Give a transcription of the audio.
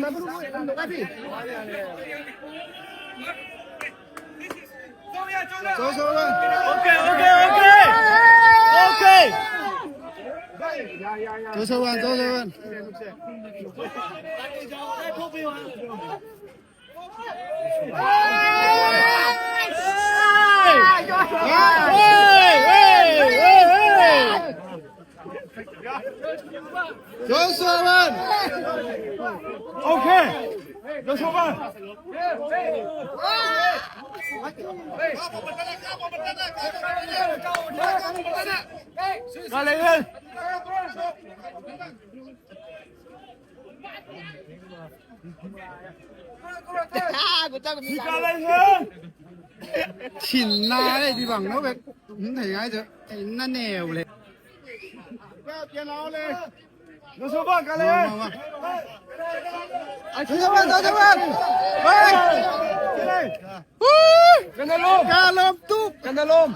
Okay, okay, okay. Okay. 左手腕，左手腕。喂喂喂喂！左手腕。 OK，左手腕。来来人！你干来人！前啊，呢啲朋友嘅五提嗌就那尿咧。左手腕，干来人！左手腕，左手腕，喂！进来！跟着龙，加龙嘟，跟着龙。